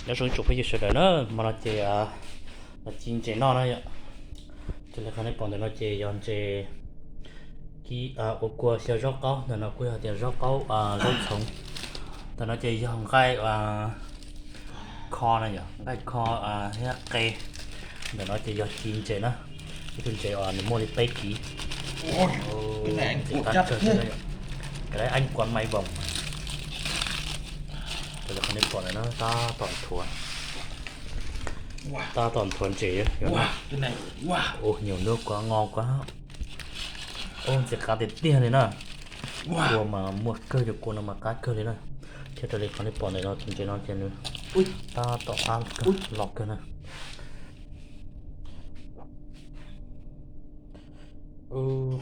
Nyob zoo ib tsoom phooj ywg sawv daws na, hmo no ces los ci ntses noj na yom. Raws li qhov nej pom ntawm no ces yog ntses kib ua kua xyaw zaub qaub, ntawm no kuj yog tias zaub qaub zaub txhoov. Ntawm no ces yog nqaij kho na yom, nqaij kho thiab qe. Ntawm no ces yog ci ntses na, ib tug ntses uas nws muaj li peb kiv. Ntxim qab kawg thiab na yom, cái đấy anh quán máy vòng. Raws li qhov nej pom ntawm no tab tom nthuav, tab tom nthuav ntses yom. Ua nyuam nub kuv ngo kuv, ua ntxim qab tiag tiag li na. Kua mas muaj kawg, cov kua no mas qab kawg li na. Thiab raws li qhov nej pom ntawm no tus ntses no ces nws tab tom qab kawg, loj kawg na.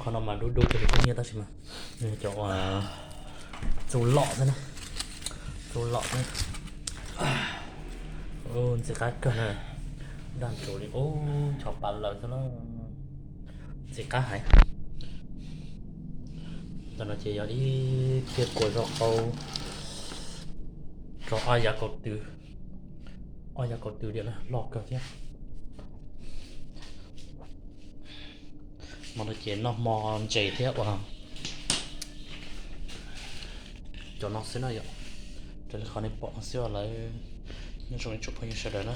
Qhov no mas dub dub kawg li kub hnyiab tab sis mas nws yog cov uas txuj lom xwb na, txuj lom xwb. Ntxim qab kawg na, daj ntsuav li ub, ncho pa lawm xwb na, ntxim qab heev. Ntawm no ces yog ib phiab kua zaub qaub, tso ob yav kaum tw, ob yav kaum tw diam na, loj kawg thiab. Hmo no ces noj hmo ntses thiab ua cov no xwb na yom. Raws li qhov nej pom no xwb lawm. Nyob zoo ib tsoom phooj ywg sawv daws na.